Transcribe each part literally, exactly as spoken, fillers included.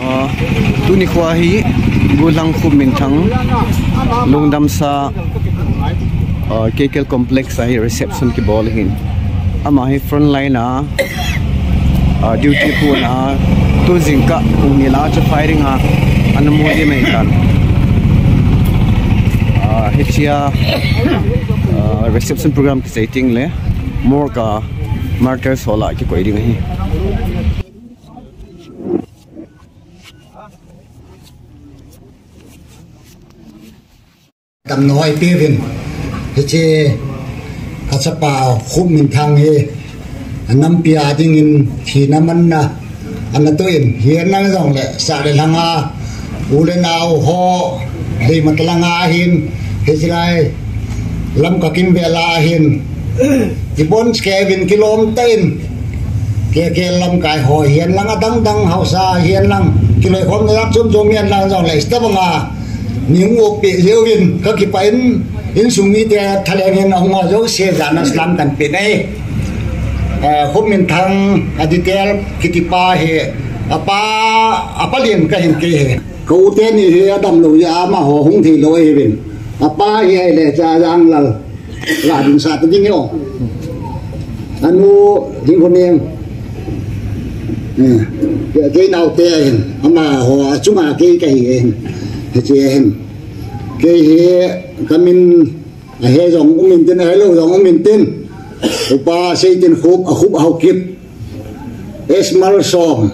Ah, tuni khoa hi Gulang Khupminthang lungdamsa, ah, K K L complex a hi reception kibol ahin. Ama hi frontline a, ah, duty puna, tu jingkah pung ni lah a chu firing a ana mu ding ahitan. Ah, hichea, ah, reception program kisei teng le morgue a martyrs hall a kikoi ding ahi. Damna hoi peuvin. Hiche kachapa Khupminthang hi nampi a dingin thina manna ana toh in, hihen lang jongle sah le lhang a u le nao ho, Leimatlanga hin, hichelai Lamka kimvel a hin, ibon keuvin kilom tah in, K K L lamkai ho hihen lang, adang dang haosa hihen lang, kiloikhomna jat chom chom hihen lang jongle, hitabanga nei hung oppeh jeh uvin kakipah in, insung mite thalheng in ahung ho jouse jana salam kahin pe e. Eh, Khupminthang a detail kitipa hi, apa, apa lien kahin kei hi. Ka u teni hi adamlou jeh a amaho hung theilou ahiuvin. Apa hi ahile Chajanglal, Ladinsa ta ding ahi o. Anu Dingkhoneng. Eh, kei naote ahin. Amaho achunga kei kahi ahin. Hiche ahin. Kei hi kamin ahe jong um intin, ahilou jong um intin. Upa Seitinkhup, Akhup Haokip, S. Malsom,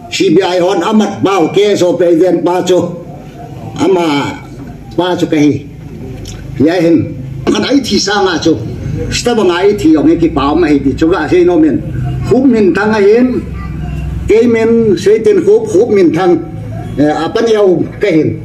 C B I hon amat pau, K S O president pa chu, ama pa chu kahi. Hia hin, khat a ithi sanga chu, hitabanga ithi jong hi kipa um ahi ti chu gasei nom in. Khupminthang ahin, kei min Seitinkhup, Khupminthang, eh, apa neo kahin.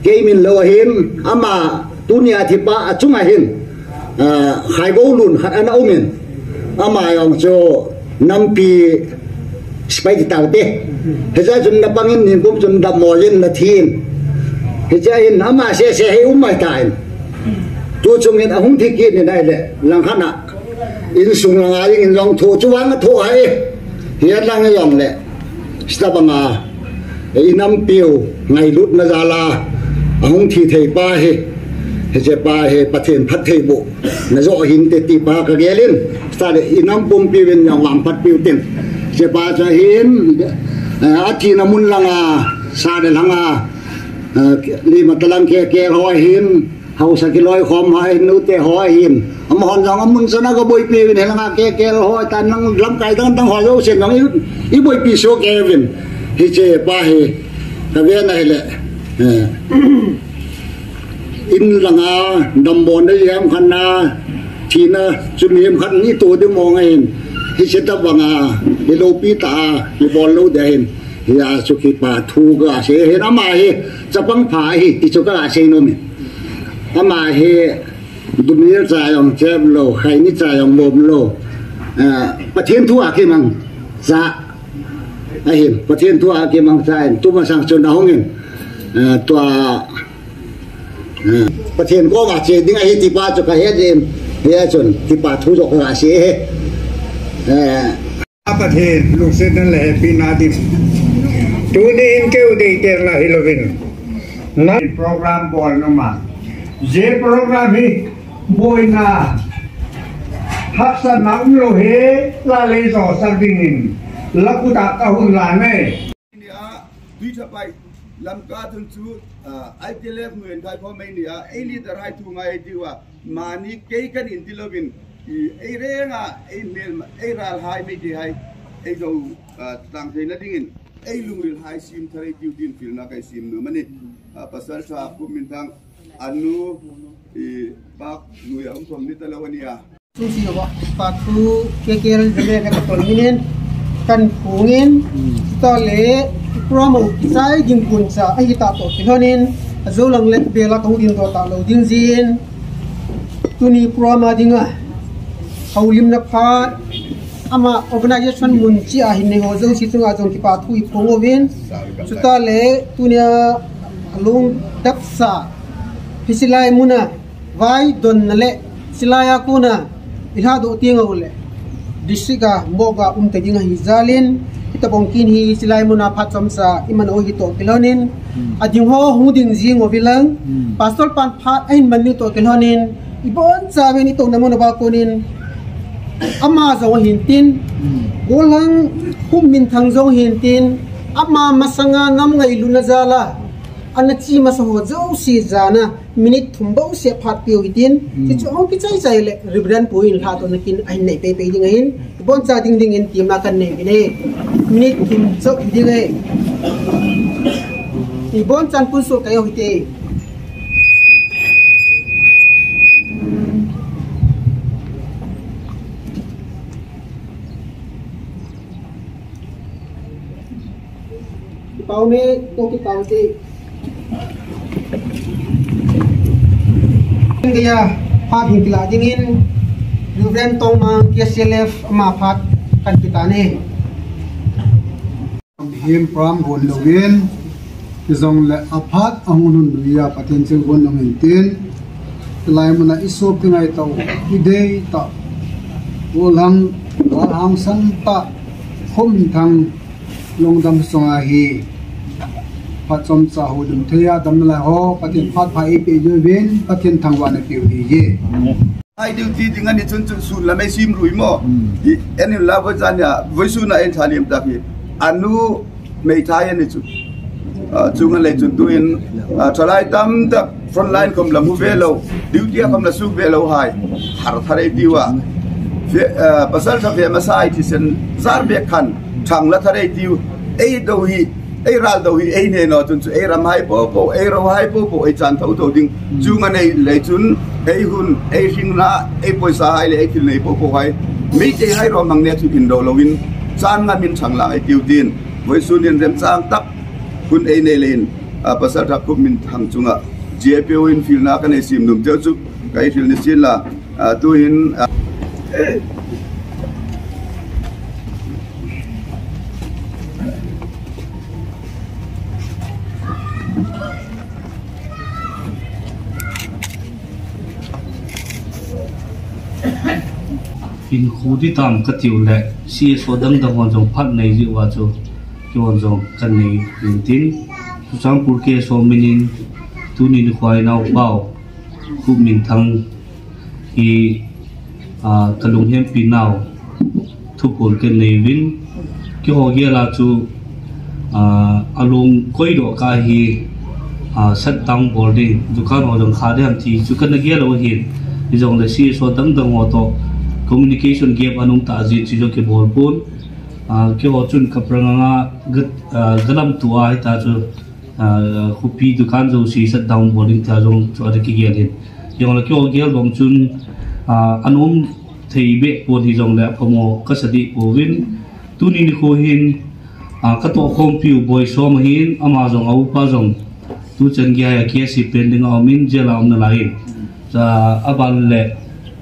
Kei min lou ahin, ama tunia thipa achunga hin, ah, Khaigou lun khat ana um in, ama jong chu nampi sepai ti taute. Hichea chun napang in, nikum chun dammo in, nathi in. Hichea hin ama sese hi um mai tan. Tu chung in ahung thi kit in ahile, langkhat a insung langa dingin jong thoh chu vang athoh ahi. Hihen lang jongle, hitabanga, eh, inampiu ngailutna jal a ahung thi thei pa hi, hiche pa hi Pathen phattheibohna joh hinte ti pa kagel in, hitabang inam pumpiuvin jong vangphat piu tin. Hiche pa chu ahin, eh, athina mun langa, sah le lhang a, eh, Leimatlang K K L ho ahin, haosa kiloikhom ho ahin, nute ho ahin. Amahon jong amun chana gaboipiuvin, hilanga K K L ho, tan lang lamkai dang dang ho jousen jong i, iboipi soh keiyuvin. Hiche pa hi, kavena ahile, eh, in langa dammo na jam khat na, thina chu mihem khat in ito ding mong ahin. Hiche tabanga, iloupi tah a, ibol lou ding ahin. Hia chu kipa thu kasei ahin, ama hi chapang pha ahi ti chu kasei nom in. Ama hi dumil cha jong chep lou, khaini cha jong lom lou. Ah, Pathen thu a kimang cha ahin, Pathen thu a kimang cha ahin, tumasang chun ahung in, ah, tua, ah, Pathen koma che ding ahi ti pa chu kahet in, hia chun kipa thu joh kasei e. Eh, Pathen lungsetna le hepina din. Tuni in keu deitelna hilouvin, na program bol numa, je program hi boina, haksatna umlou hi, lalei josak dingin, lakhuta kahung lan e. Nia, Tuithapai, Lamka thun chu, ah, I T L F nu en thai pho mai nia, ei leader hai thu ngai diuva, mani kei kan in ti louvin, i, ei renga, ei mel, ei ral hai, Meitei hai, ei jong, ah, tang theina dingin, ei lungril hai sim thar ei tiu din pilna kai sim nom ahi. Ah, pasal tha Khupminthang, anu, i, pak, nu ya um thom ni talou ania. Sung si yo ba, pa thu, K K L jame ka tol minin, kan phungin, ta le, promo kisai ding kun cha, ahi ta to kilhonin, ajo lang le bela ka hudin do ta lou ding jin. Tuni promo dinga, houlimna phat, ama organization mun chia hin nei ho jouse chunga jong kipa thu iphong uvin. Chuta le, tunia alung daksa, hiche lai muna, vai donna le, hiche laiya kona, ilhadoh teng uleh. District a, morgue a um tading ahi jal in, hitobang kin hi chilai mun a phat chomcha iman u hi toh kilhon in, ading ho hung ding jing uvin lang, Pastor pan phat ahin man ding toh kilhon in, ibon chauvin itouna mun uva kon in, ama jong ahin tin, Golhang Khupminthang jong ahin tin, ama masanga nam ngailutna jal a, ana che masa ho jouse jana, minute thum bou seh phat peh u hitin, chuchu hung kichai chai le, Reverend pu in lha tohna kin ahin nei pei pei ding ahin, ibon cha ding ding in temna kanei uvin ahi. Minute thum chauh hi ding ahi. Ibon chan pun soh kei u hite. Kipah e, to kipah e. India, phat hin kilah ding in, Reverend Tongmang, K C L F, ama phat kan kitan e. Him pram gon louvin, hijongle aphat ahung lhun noiya Pathen thilgon lhung in tin, hilai mun a isop kingai tau, idei tau, Golhang, Golhang Hangsan tah, Khupminthang, lungdam sunga hi phat chomcha houlim thei a damna lai ho, Pathen phat pha eipeh uvin, Pathen thangvahna peh u ahi. Amen. High duty ding ani chun chun sun la mei sim rui mo. Hmm. Hi, ani la voi jan ya, voi sun a en thalim ta hi. Anu mei thai ani chu. Ah, chunga lei chun tuin, ah, thalai tam tak front line kom la mu ve lou, duty a kom la suk ve lou hai. Har thar ei tiu a. Ve, ah, pasal tha ve masa ai thisen jar bek khan thang la thar ei tiu. Ei do hi, ei ral do hi, ei ne no chun chu ei ram hai po po, ei ro hai po po, ei chan tho tho ding. Chunga nei lei chun, ei hun, ei hringna, ei poisa hai le, ei thil nei po po hai. Meitei hai ro mang ne chu in do louvin, chan nga min chang lang ei tiu tin. Voi sun in remchang tak hun ei nei le in, ah, pasal tha Khupminthang chunga J P O in field na ka nei sim num teu chu, ka ei thil ni sin la, ah, tuin, ah, Hinkho di tam ka tiu le, C S O dang dang hon jong phat nei ji uva chu, kihon jong kan nei rin tin. Churachandpur K S O min in, tuni nikho a inao pau, Khupminthang hi, ah, ka lunghempi nau, thuphon ka nei uvin, kihou gel a chu, ah, alung koi doh ka hi, ah, shutdown bol ding, dukan ho jong kha ding ham ti chu kana gel u ahin, hijongle C S O dang dang ho toh communication gap ana um ta jeh chu jong kibol pon, ah, kihou chun ka prang anga ga, ah, galam tua hita chu, ah, khopi dukan jouse shutdown bol ding tia jong chu ana kigel in. Hijongle kihou gel bang chun, ah, ana um thei beh pon hijongle aphamo kasa deh pouvin. Tuni nikho hin, ah, ka tohkhompiu Boisom ahin, ama jong a upa jong tuchan geiya K C pen ding a um in jail a um nalai in. Cha aban le,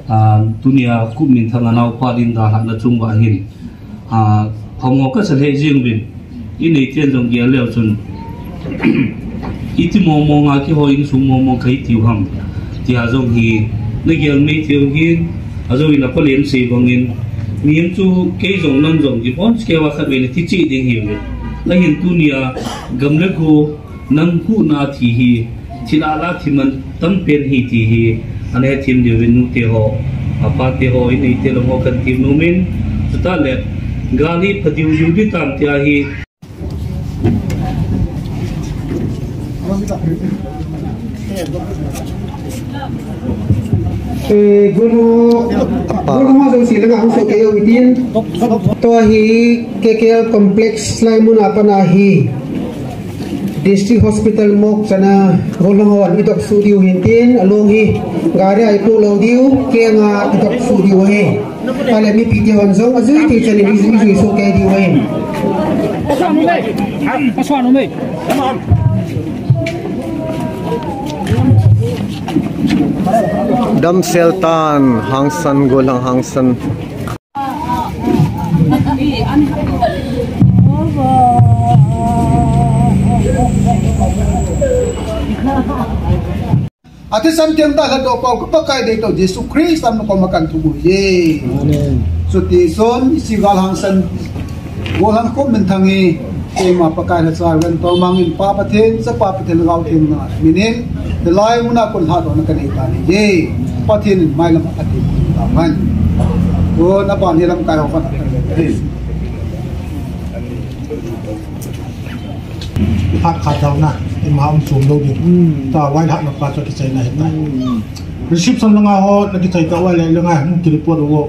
ah, tunia Khupminthang a naopa din dalhahna chung uva hin, ah, phamo kasa lheh jeng uvin, inei ten jong gel leu chun, iti mong mong a kihou insung mong mong kahi tiu ham, tia jong hi, na gel mei tiu hin, ajou in apa len sei bang in, mihem chu kei jong nang jong, ibon cheh keu a khat vei le ti cheh ding hi uve. Ahin tunia, gam le go, nang huhna thi hi, thil a la thi man tam pen hi ti hi, ana hethem diuvin nute ho, apa te ho, inei te long ho kan ti nom in, chuta le, gal hi pha diu diu di tam tia hi. Eh, guru, guru ma jong si langa hung so ke yo itin. Tua hi K K L complex lai mun a pan ahi. District Hospital morgue chana golhang hon i dop suh diu hin tin, along hi gari a i puh lou diu, kenga i dop suh diu ahi. Ale mipi te hon jong ajui thei chan in i jui, i jui suh kei diu ahi. Damsel tan, hangsan, golhang hangsan. Athisan tiang tah lhatdoh pau ka Pakai deitah Jesu Christa min a kon a kathum u ahi. Amen. Chuti chun, hiche galhangsan, golhang khup minthang hi, keima Pakai lhacha ven tawmangin Pa Pathen, Chapa Pathen, Lhagao Theng na minin, hilai muna kon lhatdohna kanei tan ahi. Pathen in mailam a Pathen in taman. Kon aban hi lamkai ho khat a kan le. Hat khat dauna, ima um chom lou ding. Hmm. Tua vailhahna pa chu kichaina ahitai. Hmm. Reception langa ho, na kichai ta uva le, langa, hmm, ki report uvo.